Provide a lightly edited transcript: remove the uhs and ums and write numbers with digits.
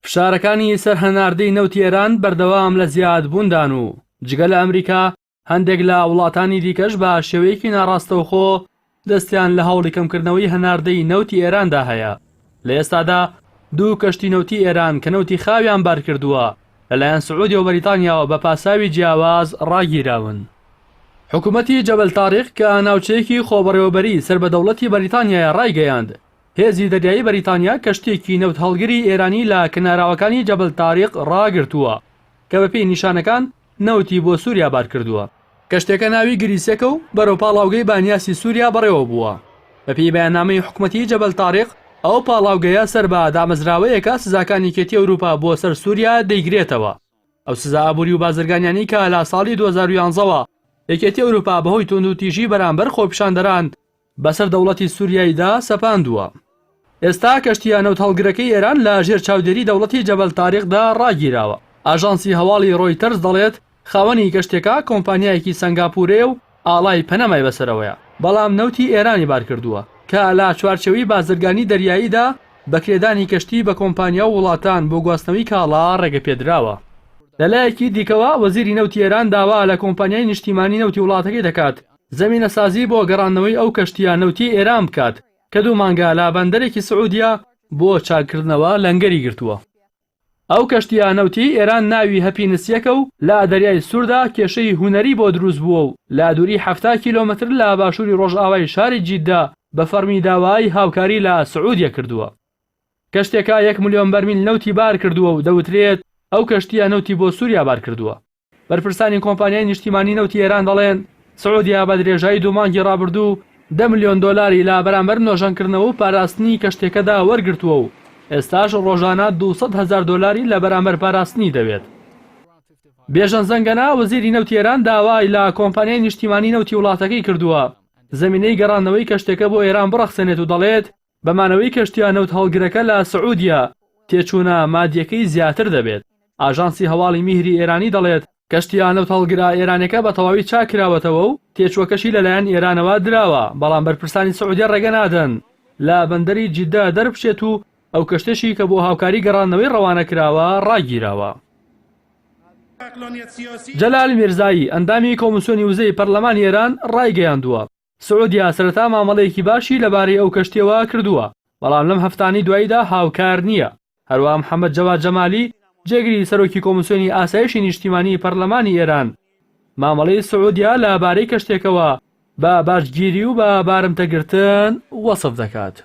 فشارەکانی سەر هەناردەی نەوتی ئێران بەردەوام لە زیادبووندان و جگە لە ئەمریکا هەندێک لە وڵاتانی دیکەش بە شێوەیەکی ناڕاستەوخۆ دەستیان لە هەوڵی کەمکردنەوەی هەناردەی نەوتی ئێراندا هەیە. لە ئێستادا دوو کەشتی نەوتی ئێران کە نەوتی خاویان بارکردووە لەلایەن سعودیە و بەریتانیاوە بە پاساوی جیاواز ڕاگیراون. حکومەتی جەبەل تاریق کە ناوچەیەکی خۆبەڕێوەبەری سەر بە دەوڵەتی بەریتانیایە ڕایگەیاند، هێزی دەریایی بەریتانیا کەشتییەکی نەوتهەڵگری ئێرانی لە کەناراوەکانی جەبەل تاریق ڕاگرتووە کە بەپێی نیشانەکان نەوتی بۆ سووریا بارکردووە. کەشتیەکە ناوی گریسێکە و بەرەو پاڵاوگەی بانیاسی سووریا بەڕێوە بووە. بەپێی بەیاننامەی حکومەتی جەبەل تاریق، ئەو پاڵاوگەیە سەر بە دامەزراوەیەکە سزاکانی یەکێتی ئەوروپا بۆ سەر سووریا دەیگرێتەوە. ئەو سزا ئابووری و بازرگانیانەی کە لە ساڵی 2011 وە یەکێتی ئەوروپا بەهۆی توندوتیژی بەرامبەر خۆپیشاندەران بەسەر دەوڵەتی سووریایدا سەپاندووە. ئێستا کەشتییە نەوتهەڵگرەکەی ئێران لە ژێر چاودێری دەوڵەتی جەبەل تاریقدا ڕاگیراوە. ئاژانسی هەواڵی ڕۆیتەرز دەڵێت، خاوەنی کەشتیەکە کۆمپانیایەکی سەنگاپورەیە و ئاڵای پەنەمای بەسەرەوەیە، بەڵام نەوتی ئێرانی بارکردووە، کە لە چوارچێوەی بازرگانی دەریاییدا بە کرێدانی کەشتی بە کۆمپانیا و وڵاتان بۆ گواستنەوەی کاڵا ڕێگەپێدراوە. لەلایەکی دیکەوە، وەزیری نەوتی ئێران داوا لە کۆمپانیای نیشتیمانی نەوتی وڵاتەکەی دەکات، زەمینەسازی بۆ گەڕاندنەوەی ئەو کەشتییە نەوتیەی ئێران بکات کە دوو مانگە لە بەندەرێکی سعودیە بۆ چاککردنەوە لەنگەری گرتووە. ئەو کەشتییە نەوتیەی ئێران ناوی هەپینس یەکە و لە دەریای سووردا کێشەی هونەری بۆ دروست بووە و لە دووری 70 کیلۆمەتر لە باشووری ڕۆژئاوای شاری جیددە بە فەڕمی داوای هاوکاری لە سعودیە کردووە. کەشتیەکە یەک ملیۆن بەرمیل نەوتی بار کردووە و دەوترێت ئەو کەشتییە نەوتی بۆ سووریا بار کردووە. بەرپرسانی کۆمپانیای نیشتیمانی نەوتی ئێران دەڵێن، سعودیە بە درێژایی دوو مانگی ڕابردوو دە ملیۆن دۆلاری لە بەرامبەر نۆژەنکردنەوە و پاراستنی کەشتیەکەدا وەرگرتووە و ئێستاش ڕۆژانە 200 هەزار دۆلاری لە بەرامبەر پاراستنی دەوێت. بێژەن زەنگەنە، وەزیری نەوتی ئێران داوای لە کۆمپانیای نیشتیمانی نەوتی وڵاتەکەی کردووە زەمینەی گەڕاندنەوەی کەشتیەکە بۆ ئێران بڕەخسێنێت و دەڵێت، بە مانەوەی کەشتییە نەوتهەڵگرەکە لە سعودیە، تێچوونە مادییەکەی زیاتر دەبێت. ئاژانسی هەواڵی میهری ئێرانی دەڵێت، کەشتییە نەوتهەڵگرە ئێرانیەکە بە تەواوی چاککراوەتەوە و تێچووەکەشی لەلایەن ئێرانەوە دراوە، بەڵام بەرپرسانی سعودیە ڕێگە نادەن لە بەندەری جیدە دەربچێت و ئەو کەشتیەشی کە بۆ هاوکاری گەڕاندنەوەی ڕەوانە کراوە ڕاگیراوە. جەلال میرزایی، ئەندامی کۆمیسیۆنی وزەی پەرلەمانی ئێران ڕایگەیاندووە، سعودیە سەرەتا مامەڵەیەکی باشی لەبارەی ئەو کەشتییەوە کردووە، بەڵام لەم هەفتانەی دواییدا هاوکار نییە. هەروەها محەمەد جەواد جەمالی، جێگری سەرۆکی کۆمیسیۆنی ئاسایشی نیشتیمانیی پەرلەمانی ئێران، مامەڵەی سعودیە لەبارەی کەشتییەکەوە بە باجگیری و بە بارمتەگرتن وەسف دەکات.